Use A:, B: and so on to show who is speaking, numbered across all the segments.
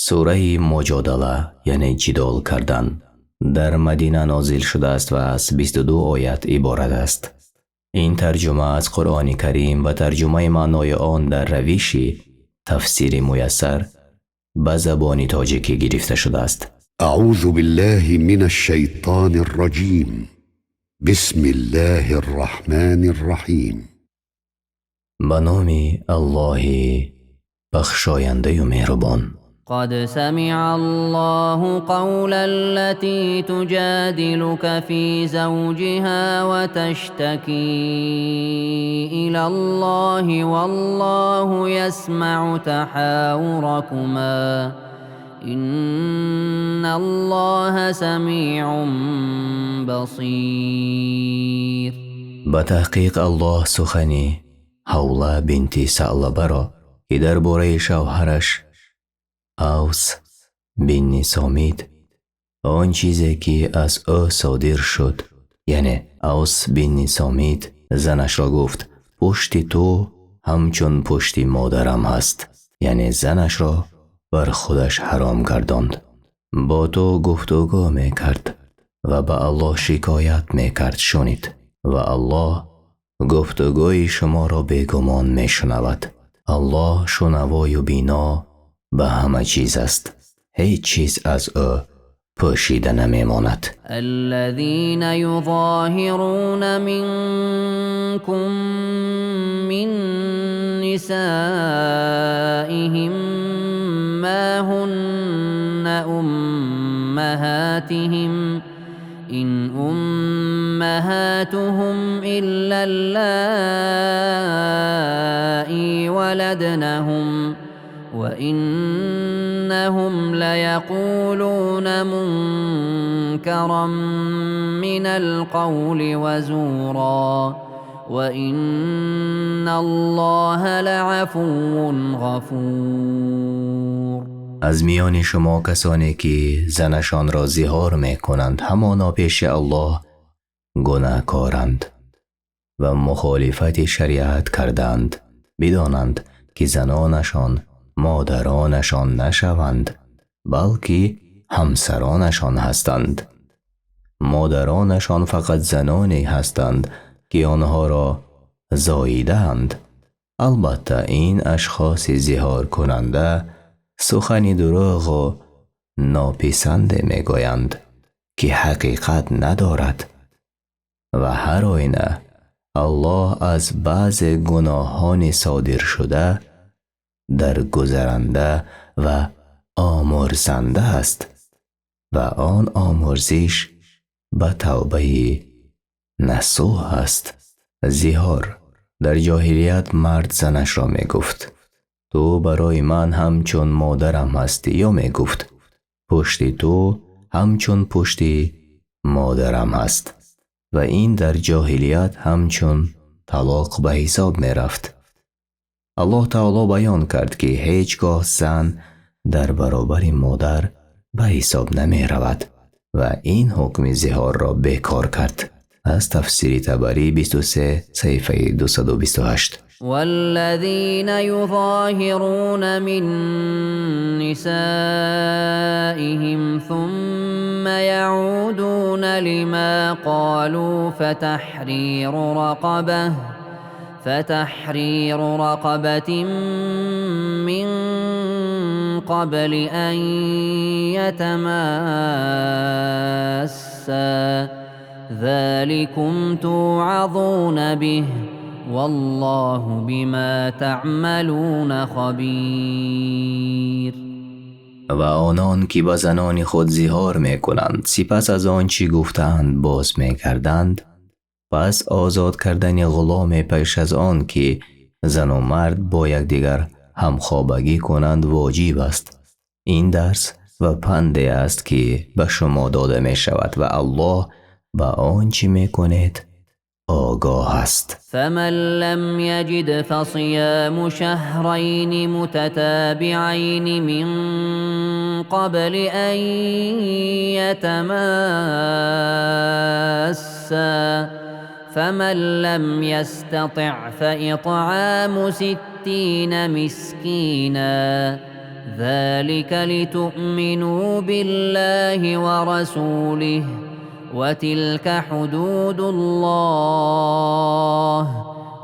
A: Сураи Муҷодала, яъне ҷидол кардан, дар Мадина нозил шудааст ва аз 22 оят иборат аст. Ин тарҷума аз Қуръони Карим ва тарҷумаи маънои он дар равиши тафсири Муяссар ба забони тоҷикӣ гирифта шудааст.
B: أعوذ بالله من الشيطان الرجيم. بسم الله الرحمن الرحيم.
A: Ба номи Аллоҳи бахшояндаю меҳрубон.
C: قد سمع الله قول التي تجادلك في زوجها وتشتكي إلى الله والله يسمع تحاوركما إن الله سميع بصير.
A: Ба таҳқиқ, Аллоҳ сухани Ҳавла бинти Саълабаро, ки дар бораи шавҳараш Авс бинни Сомит он чизе, ки аз ӯ содир шуд, яъне Авс бинни Сомит занашро гуфт: «Пушти ту ҳамчун пушти модарам ҳаст», яъне занашро бар худаш ҳаром гардонд, бо ту гуфтугӯ мекард ва ба Аллоҳ шикоят мекард, шунид ва Аллоҳ гуфтугӯи шуморо бегумон мешунавад. Аллоҳ шунавою бино ба ҳама чиз аст, ҳеҷ чиз аз ӯ пӯшида намемонад.
C: الذين يظاهرون منكم من نسائهم ما هن أمهاتهم إن أمهاتهم إلا اللائي ولدنهم وإنهم ليقولون منكرا من القول وزورا وإن الله لعفو غفور.
A: Аз миёни шумо касоне, ки занашонро зиҳор мекунанд, ҳамоно пеши Аллоҳ гунаҳкоранд ва мухолифати шариат кардаанд. Бидонанд, ки занонашон модаронашон нашаванд, балки ҳамсаронашон ҳастанд. Модаронашон фақат заноне ҳастанд, ки онҳоро зоидаанд. Албатта, ин ашхоси зиҳоркунанда сухани дурӯғу нописанде мегӯянд, ки ҳақиқат надорад, ва ҳар оина Аллоҳ аз баъзе гуноҳони содиршуда даргузаранда ва омӯрзанда аст ва он омӯрзиш ба тавбаи насӯҳ аст. Зиҳор: дар ҷоҳилият мард занашро мегуфт: «Ту барои ман ҳамчун модарам ҳастӣ» ё мегуфт: «Пушти ту ҳамчун пушти модарам ҳаст», ва ин дар ҷоҳилият ҳамчун талоқ ба ҳисоб мерафт. Аллоҳ таоло баён кард, ки ҳеҷ гоҳ зан дар баробари модар ба ҳисоб намеравад ва ин ҳукми зиҳорро бекор кард. Аз тафсири Табарӣ, 23, саҳифаи 228.
C: والذين يظاهرون من نسائهم ثم يعودون لما قالوا فتحرير رقبة من قبل أن يتماسا ذلكم توعظون به والله بما تعملون خبير.
A: Ва онон, ки ба занони худ зиҳор мекунанд, сипас аз он чӣ гуфтаанд боз мегарданд, пас озод кардани ғуломе пеш аз он ки зану мард бо якдигар ҳамхобагӣ кунанд, воҷиб аст. Ин дарс ва панде аст, ки ба шумо дода мешавад, ва Аллоҳ ба он чӣ мекунед огоҳ аст.
C: فمن لم يجد فصيام شهرين متتابعين من قبل أن يتماسا فمن لم يستطع فإطعام 60 مسكينا. ذلك لتؤمنوا بالله ورسوله وتلك حدود الله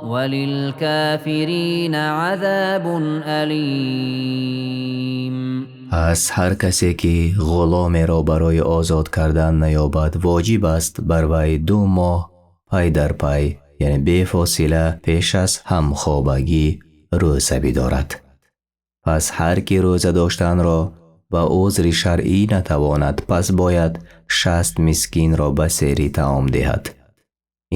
C: وللكافرين عذاب أليم.
A: Пас ҳар касе ки ғуломеро барои озод кардан наёбад, воҷиб аст бар вай 2 моҳ пай дар пай, яъне бефосила пеш аз ҳамхобагӣ рӯза бидорад. Пас ҳар ки рӯза доштанро ба узри шаръӣ натавонад, пас бояд 60 мискинро ба сери таом диҳад.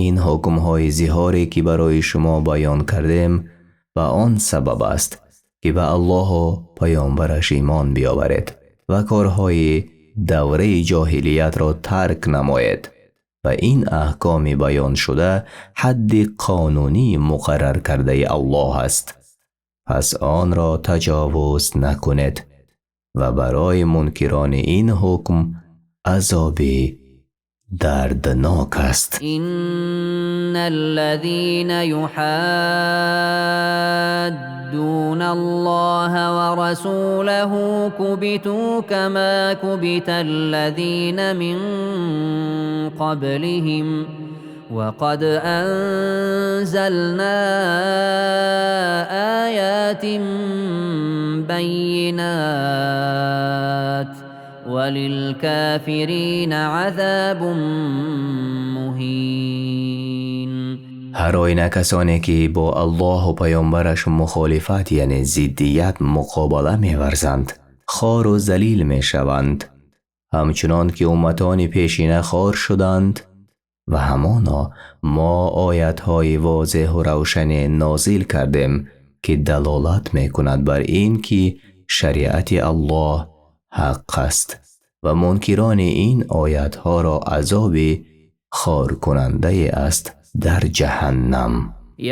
A: Ин ҳукмҳои зиҳоре ки барои шумо баён кардем ба он сабаб аст ки ба Аллоҳу паёмбараш имон биёваред ва корҳои давраи ҷоҳилиятро тарк намоед. Ва ин аҳкоми баёншуда ҳадди қонунии муқаррар кардаи Аллоҳ аст. Пас онро таҷовуз накунед ва барои мункирони ин ҳукм азоби дарднок аст.
C: إن الذين يحادون الله ورسوله كبتوا كما كبت الذين من قبلهم وقد أنزلنا آيات بينات وللكافرين عذاب مهين.
A: Ҳар оина касоне ки бо Аллоҳу паёмбараш мухолифат, яъне зиддият муқобала меварзанд, хору залил мешаванд, ҳамчунон ки умматони пешина хор шуданд. Ва ҳамоно мо оятҳои возеҳу равшане нозил кардем ки далолат мекунад бар ин ки шариати Аллоҳ ҳақ аст ва мункирони ин оятҳоро азоби хоркунандае аст дар ҷаҳаннам.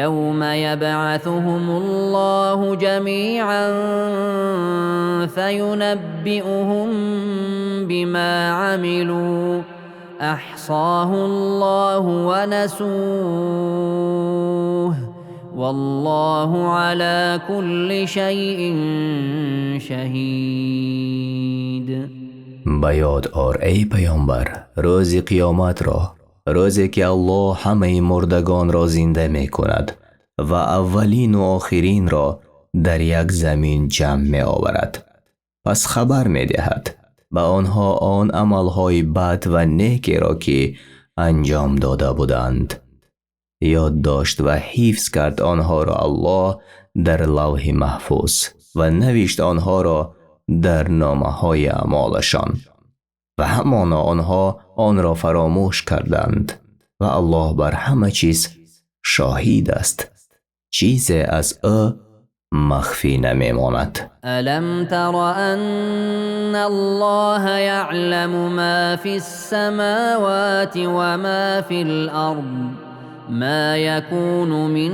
C: يوم يبعثهم الله جميعا فينبئهم بما عملوا أحصاه الله ونسوه والله على كل شيء شهيد.
A: Ба ёд ор эй паёмбар рӯзи қиёматро, рӯзе ки Аллоҳ ҳамаи мурдагонро зинда мекунад ва аввалину охиринро дар як замин ҷамъ меоварад. Пас хабар медиҳад ба онҳо он амалҳои бад ва некеро ки анҷом дода буданд. Ёд дошт ва ҳифз кард онҳоро Аллоҳ дар лавҳи маҳфуз ва навишт онҳоро дар номаҳои аъмолашон. Ва ҳамоно онҳо онро фаромӯш карданд ва Аллоҳ бар ҳама чиз шоҳид аст. Чизе аз ӯ махфӣ намемонад.
C: ألم تر أن الله يعلم ما في السماوات وما في الأرض ما يكون من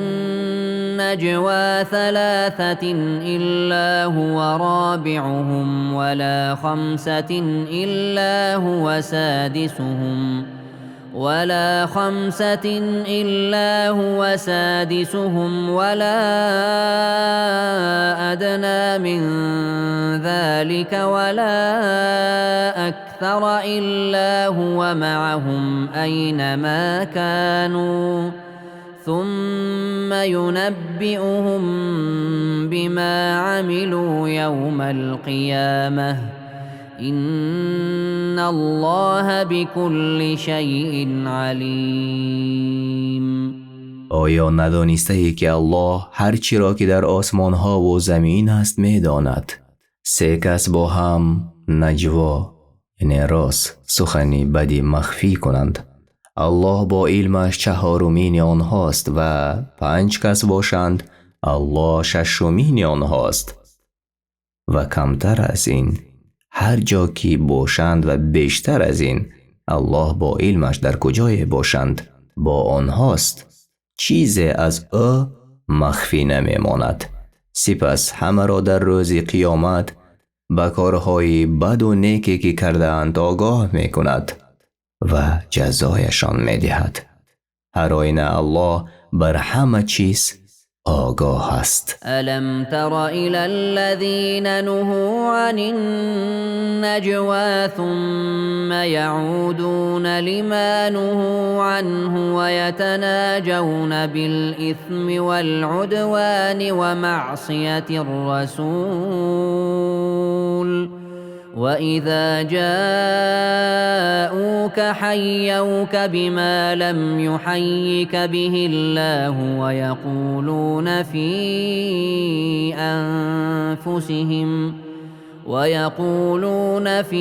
C: نجوى 3 إلا هو رابعهم ولا 5 إلا هو سادسهم ولا 5 إلا هو سادسهم ولا أدنى من ذلك ولا أكثر إلا هو معهم أينما كانوا ثم ينبئهم بما عملوا يوم القيامة إن الله بكل شيء عليم.
A: Оё надонистаӣ ки Аллоҳ ҳар чиро ки дар осмонҳову замин аст медонад? 3 кас бо ҳам наҷво, яъне роз, сухани бади махфӣ кунанд. Аллоҳ бо илмаш 4умини онҳост ва 5 кас бошанд, Аллоҳ 6умини онҳост. Ва камтар аз ин ҳар ҷо ки бошанд ва бештар аз ин Аллоҳ бо илмаш дар куҷое бошанд бо онҳост. Чизе аз ӯ махфӣ намемонад. Сипас ҳамаро дар рӯзи қиёмат ба корҳои баду неке ки кардаанд огоҳ мекунад ва ҷазояшон медиҳад. Ҳар оина Аллоҳ бар ҳама чиз Огоҳ аст.
C: ألم تر إلى الذين نهوا عن النجوى ثم يعودون لما نهوا عنه ويتناجون بالإثم والعدوان ومعصية الرسول وإذا جاءوك حيوك بما لم يحيك به الله ويقولون في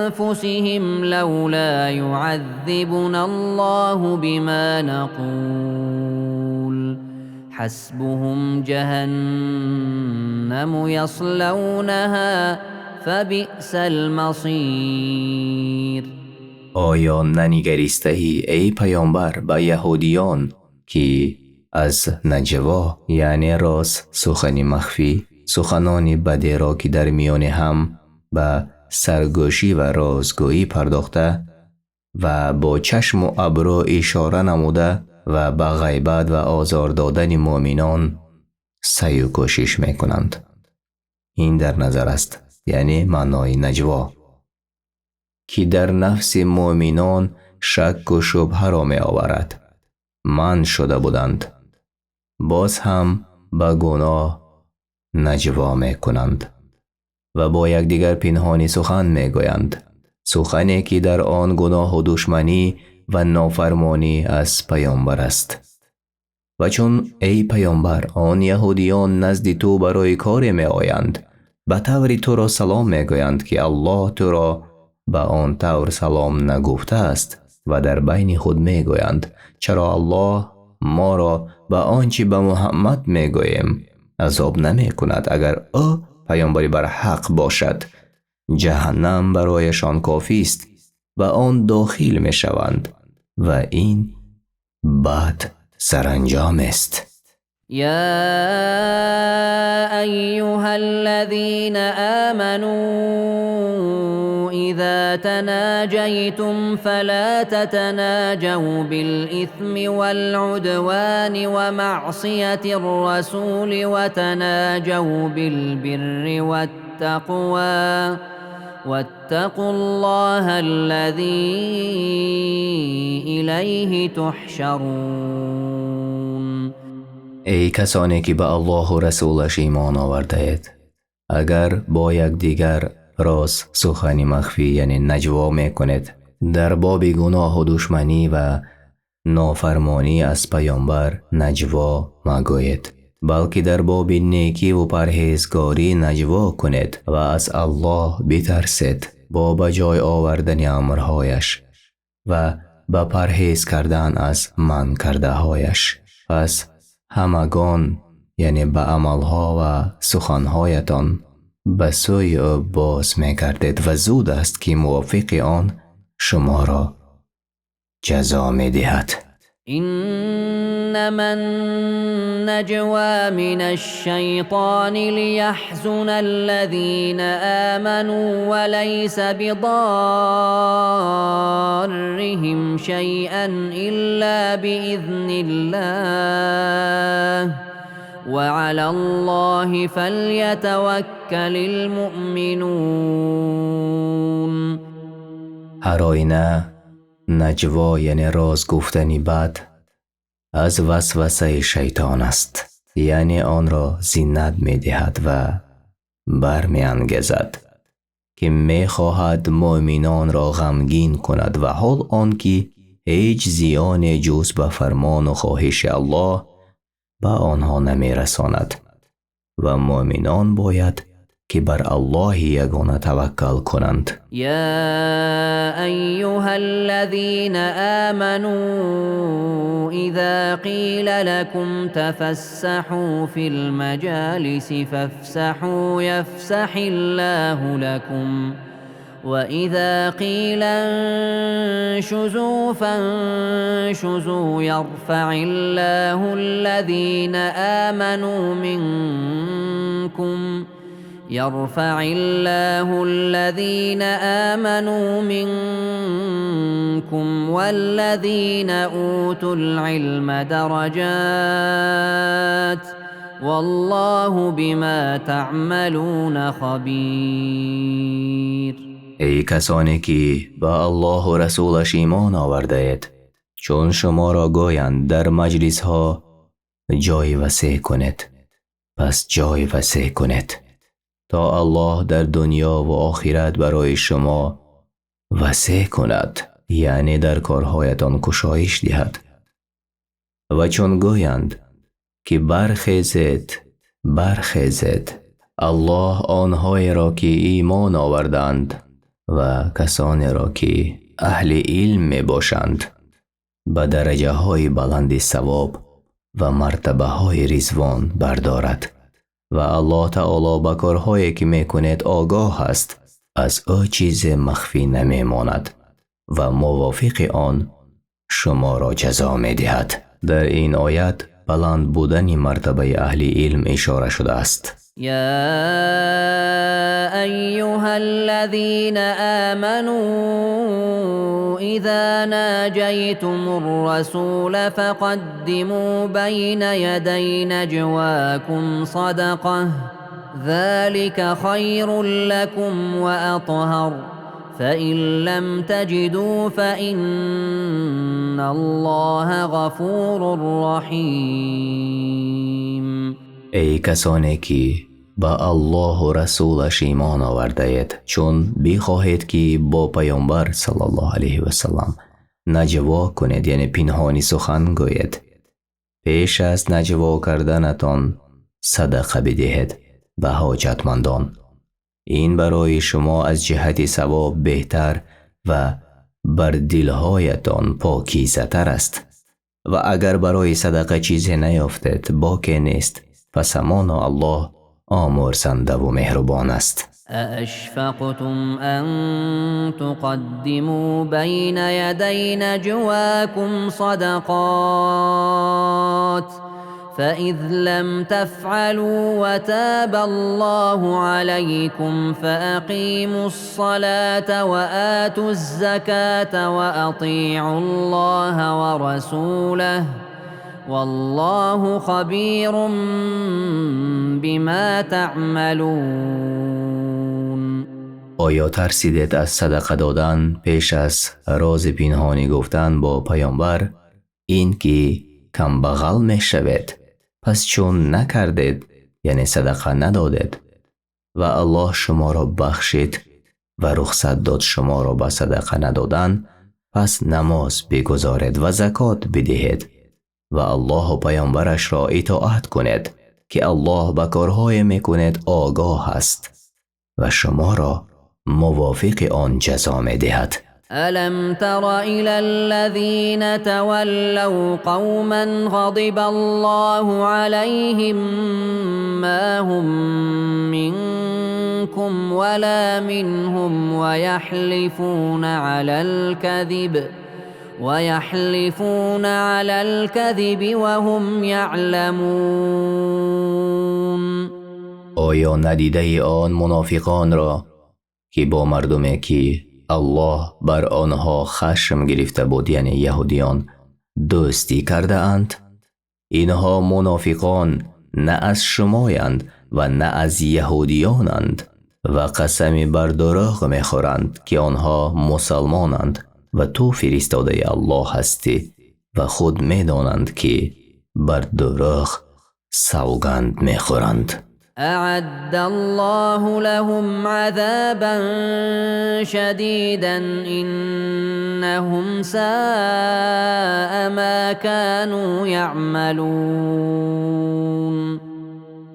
C: أنفسهم لولا يعذبنا الله بما نقول حسبهم جهنم يصلونها فبئس المصير.
A: Оё нанигаристаӣ, эй паёмбар, ба яҳудиён, ки аз наҷво, яъне роз, сухани махфӣ, суханони бадеро, ки дар миёни ҳам ба саргӯшӣ ва розгӯӣ пардохта ва бо чашму абрӯ ишора намуда ва ба ғайбат ва озор додани муъминон саъю кӯшиш мекунанд? Ин дар назар аст, яъне маънои наҷво, ки дар нафси муъминон шакку шубҳаро меоварад, манъ шуда буданд, боз ҳам ба гуноҳ наҷво мекунанд ва бо якдигар пинҳонӣ сухан мегӯянд, сухане ки дар он гуноҳу душманӣ ва нофармонӣ аз паёмбар аст. Ва чун, эй паёмбар, он яҳудиён назди ту барои коре меоянд, ба таври туро салом мегӯянд, ки Аллоҳ туро ба он тавр салом нагуфтааст, ва дар байни худ мегӯянд: чаро Аллоҳ моро ба он чӣ ба Муҳаммад мегӯем азоб намекунад, агар ӯ паёмбари барҳақ бошад? Ҷаҳаннам барояшон кофист, ба он дохил мешаванд ва ин бад саранҷом аст.
C: يا أيها الذين آمنوا إذا تناجيتم فلا تتناجوا بالإثم والعدوان ومعصية الرسول وتناجوا بالبر والتقوى واتقوا الله الذي إليه تحشرون.
A: Эй касоне ки ба Аллоҳу расулаш имон овардаед, агар бо якдигар роз, сухани махфӣ, яъне наҷво мекунед, дар боби гуноҳу душманӣ ва нофармонӣ аз паёмбар наҷво магӯед, балки дар боби некиву парҳезгорӣ наҷво кунед ва аз Аллоҳ битарсед бо ба ҷой овардани амрҳояш ва ба парҳез кардан аз манъ кардаҳояш. Пас ҳамагон, яъне ба амалҳо ва суханҳоятон, ба сӯи ӯ боз мегардед ва зуд аст, ки мувофиқи он шуморо ҷазо медиҳад.
C: إنما النجوى من الشيطان ليحزن الذين آمنوا وليس بضارهم شيئا إلا بإذن الله وعلى الله فليتوكل المؤمنون.
A: Ҳар оина наҷво, яъне роз гуфтани бад, аз васвасаи шайтон аст, яъне онро зинат медиҳад ва бармеангезад, ки мехоҳад муъминонро ғамгин кунад, ва ҳол он ки ҳеҷ зиёне ҷуз ба фармону хоҳиши Аллоҳ ба онҳо намерасонад, ва муъминон бояд ки бар Аллоҳи ягона таваккал кунанд.
C: يا أيها الذين آمنوا إذا قيل لكم تفسحوا في المجالس فافسحوا يفسح الله لكم وإذا قيل انشزوا فانشزوا يرفع الله الذين آمنوا منكم يرفع الله الذين آمنوا منكم والذين أوتوا العلم درجات والله بما تعملون خبير.
A: Эй касоне ки ба Аллоҳу расулаш имон овардаед, чун шуморо гӯянд дар маҷлисҳо ҷой васеъ кунед, пас ҷой васеъ кунед, то Аллоҳ дар дунё ва охират барои шумо васеъ кунад, яъне дар корҳоятон кушоиш диҳад. Ва чун гӯянд ки бархезед, бархезед, Аллоҳ онҳоеро ки имон оварданд ва касонеро ки аҳли илм мебошанд ба дараҷаҳои баланди савоб ва мартабаҳои ризвон бардорад ва Аллоҳ таоло ба корҳое ки мекунед огоҳ аст, аз ӯ чизе махфӣ намемонад ва мувофиқи он шуморо ҷазо медиҳад. Дар ин оят баланд будани мартабаи аҳли илм ишора шудааст.
C: يا أيها الذين آمنوا إذا ناجيتم الرسول فقدموا بين يدي نجواكم صدقة ذلك خير لكم وأطهر فإن لم تجدوا فإن الله غفور رحيم.
A: Эй касоне ки ба Аллоҳу расулаш имон овардаед, чун бихоҳед ки бо паёмбар саллаллоҳу алайҳи васаллам наҷво кунед, яъне пинҳонӣ сухан гӯед, пеш аз наҷво карданатон садақа бидиҳед ба ҳоҷатмандон. Ин барои шумо аз ҷиҳати савоб беҳтар ва бар дилҳоятон покизатар аст. Ва агар барои садақа чизе наёфтед, боке нест, пас ҳамоно Аллоҳ омӯрзандаву меҳрубон аст.
C: أأشفقتم أن تقدموا بين يدي نجواكم صدقات فإذ لم تفعلوا وتاب الله عليكم فأقيموا الصلاة وآتوا الزكاة وأطيعوا الله ورسوله والله خبير بما تعملون.
A: Оё тарсидед аз садақа додан пеш аз рози пинҳонӣ гуфтан бо паёмбар, ин ки камбағал мешавед? Пас чун накардед, яъне садақа надодед, ва Аллоҳ шуморо бахшид ва рухсат дод шуморо ба садақа надодан, пас намоз бигузоред ва закот бидиҳед ва Аллоҳу паёмбарашро итоат кунед, ки Аллоҳ ба корҳое мекунед огоҳ аст ва шуморо мувофиқи он ҷазо медиҳад.
C: ألم تر إلى الذين تولوا قوما غضب الله عليهم ما هم منكم ولا منهم ويحلفون على الكذب وهم يعلمون.
A: Оё надидаи он мунофиқонро ки бо мардуме ки Аллоҳ бар онҳо хашм гирифта буд, яъне яҳудиён, дӯстӣ кардаанд? Инҳо мунофиқон на аз шумоянд ва на аз яҳудиёнанд ва қасами бар дурӯғ мехӯранд ки онҳо мусалмонанд ва ту фиристодаи Аллоҳ ҳастӣ ва худ медонанд ки бар дурӯғ савганд мехӯранд.
C: أعد الله لهم عذابا شديدا إنهم ساء ما كانوا يعملون.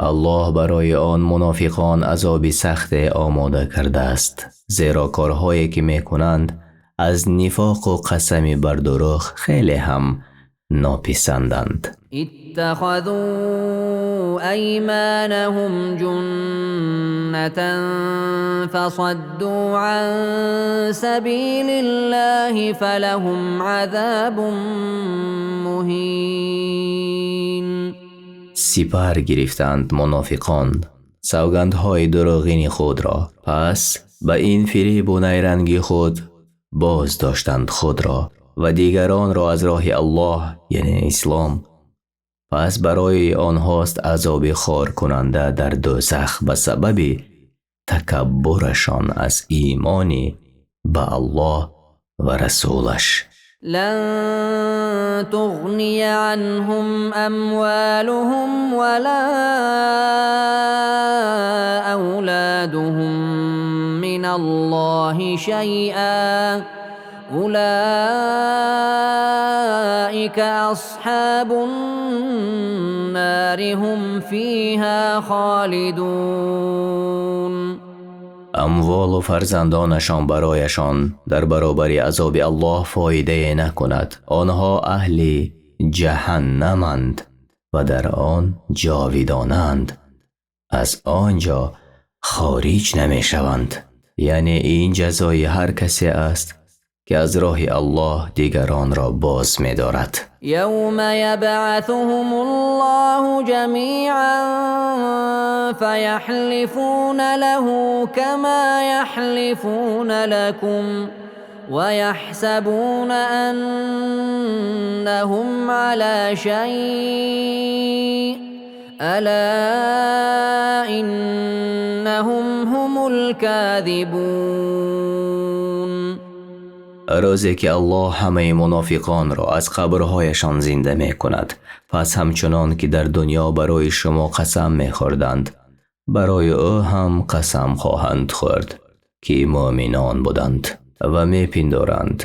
A: Аллоҳ барои он мунофиқон азоби сахте омода кардааст, зеро корҳое ки мекунанд аз нифоқу қасами бар дурӯғ хеле ҳам нописанданд.
C: اتخذوا أيمانهم جنة فصدوا عن سبيل الله فلهم عذاب مهين.
A: Сипар гирифтанд мунофиқон Савгандҳои дурӯғини худро. Пас ба ин фиреб ва найранги худ боз доштанд худро ва дигаронро аз роҳи Аллоҳ, яъне ислом. Пас барои онҳост азоби хоркунанда дар дӯзах ба сабаби такаббурашон аз имон ба Аллоҳ ва расулаш.
C: لن تغني عنهم أموالهم ولا أولادهم من الله شيئا أولئك أصحاب النار هم فيها خالدون.
A: Амволу фарзандонашон барояшон дар баробари азоби Аллоҳ фоидае накунад. Онҳо аҳли ҷаҳаннаманд ва дар он ҷовидонанд, аз он ҷо хориҷ намешаванд. Яъне ин ҷазои ҳар касе аст, ки аз роҳи Аллоҳ дигаронро боз медорад.
C: يوم يبعثهم الله جميعا فيحلفون له كما يحلفون لكم ويحسبون أنهم على شيء ألا إنهم هم الكاذبون.
A: Рӯзе ки Аллоҳ ҳамаи мунофиқонро аз қабрҳояшон зинда мекунад, пас ҳамчунон ки дар дунё барои шумо қасам мехӯрданд, барои ӯ ҳам қасам хоҳанд хӯрд, ки мӯъминон буданд, ва мепиндоранд,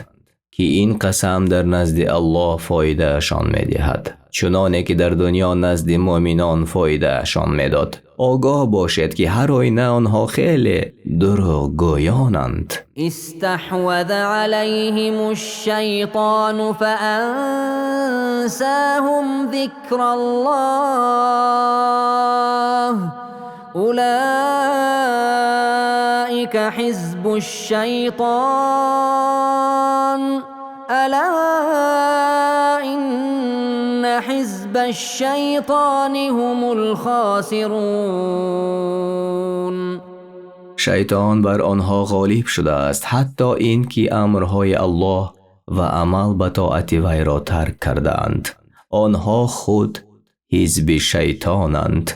A: ки ин қасам дар назди Аллоҳ фоидаашон медиҳад, чуноне ки дар дунё назди мӯъминон фоидаашон медод. Огоҳ бошед, ки ҳар оина онҳо хеле дурӯғгӯёнанд.
C: استحوذ عليهم الشيطان فأنساهم ذكر الله أولئك حزب الشيطان ألا إن حزب الشيطان هم الخاسرون.
A: Шайтон бар онҳо ғолиб шудааст, ҳатто ин ки амрҳои Аллоҳ ва амал ба тоати вайро тарк кардаанд. Онҳо худ ҳизби шайтонанд.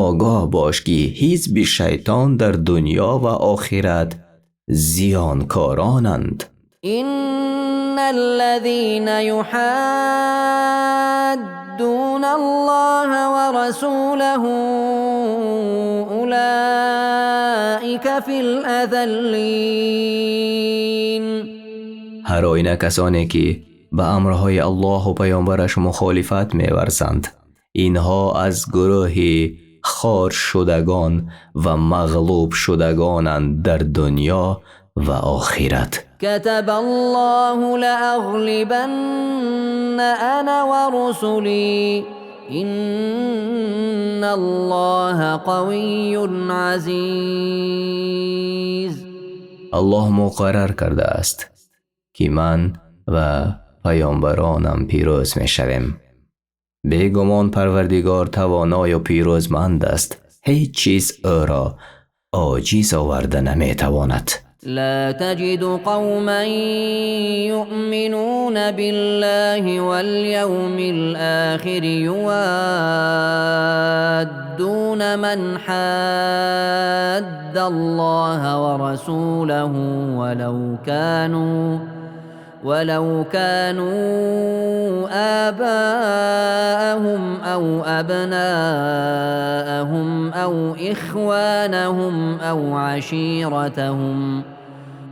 A: Огоҳ бош, ки ҳизби шайтон дар дунё ва охират зиёнкоронанд.
C: إن الذين يحادون الله ورسوله أولئك في الأذلين.
A: Ҳар оина касоне ки ба амрҳои Аллоҳу паёмбараш мухолифат меварзанд, инҳо аз гурӯҳи хоршудагон ва мағлуб шудагонанд дар дунё ва охират.
C: كتب الله لأغلبن أنا ورسلي إن الله قوي عزيز.
A: Аллоҳ муқаррар кардааст, ки ман ва паёмбаронам пирӯз мешавем. Бегумон Парвардигор тавоною пирӯзманд аст, ҳеҷ чиз ӯро оҷиз оварда наметавонад.
C: لا تجد قوما يؤمنون بالله واليوم الآخر يوادون من حاد الله ورسوله ولو كانوا آباءهم أو أبناءهم أو إخوانهم أو عشيرتهم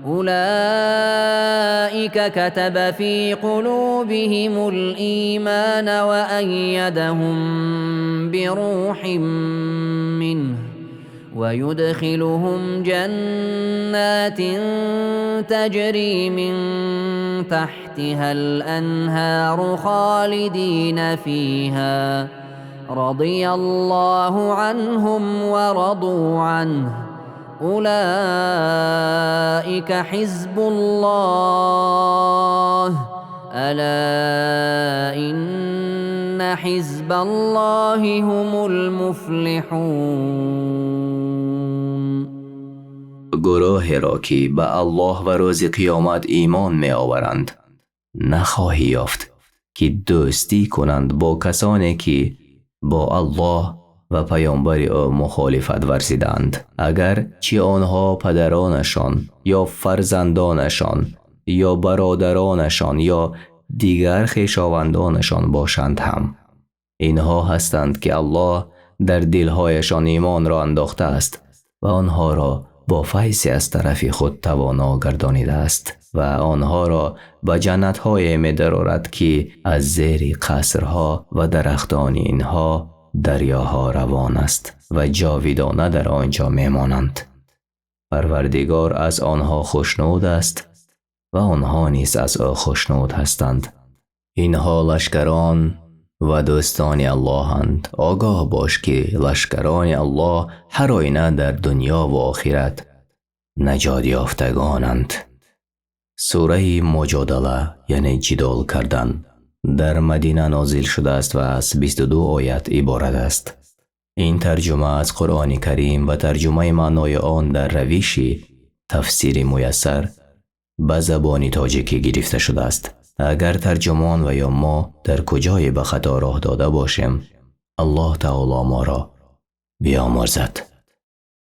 C: أولئك كتب في قلوبهم الإيمان وأيدهم بروح منه ويدخلهم جنات تجري من تحتها الأنهار خالدين فيها رضي الله عنهم ورضوا عنه أولئك حزب الله ألا إن حزب الله هم المفلحون.
A: Гурӯҳеро, ки ба Аллоҳ ва рӯзи қиёмат имон меоваранд, нахоҳӣ ёфт, ки дӯстӣ кунанд бо касоне, ки бо Аллоҳ ва паёмбари ӯ мухолифат варзиданд, агар чи онҳо падаронашон ё фарзандонашон ё бародаронашон ё дигар хешовандонашон бошанд ҳам. Инҳо ҳастанд, ки Аллоҳ дар дилҳояшон имонро андохтааст ва онҳоро бо файзе аз тарафи худ тавоно гардонидааст ва онҳоро ба ҷаннатҳое медарорад, ки аз зери қасрҳо ва дарахтони инҳо дарёҳо равон аст ва ҷовидона дар он ҷо мемонанд. Парвардигор аз онҳо хушнуд аст ва онҳо низ аз ӯ хушнуд ҳастанд. Инҳо лашкарон ва дӯстони Аллоҳанд. Огоҳ бош, ки лашкарони Аллоҳ ҳар оина дар дунё ва охират наҷот ёфтагонанд. Сураи Муҷодала, яъне ҷидол кардан, дар Мадина нозил шудааст ва аз 22 оят иборат аст. Ин тарҷума аз Қуръони Карим ва тарҷумаи маънои он дар равиши тафсири муяссар ба забони тоҷикӣ гирифта шудааст. Агар тарҷумон ва ё мо дар куҷое ба хато роҳ дода бошем, Аллоҳ таоло моро биомӯрзад.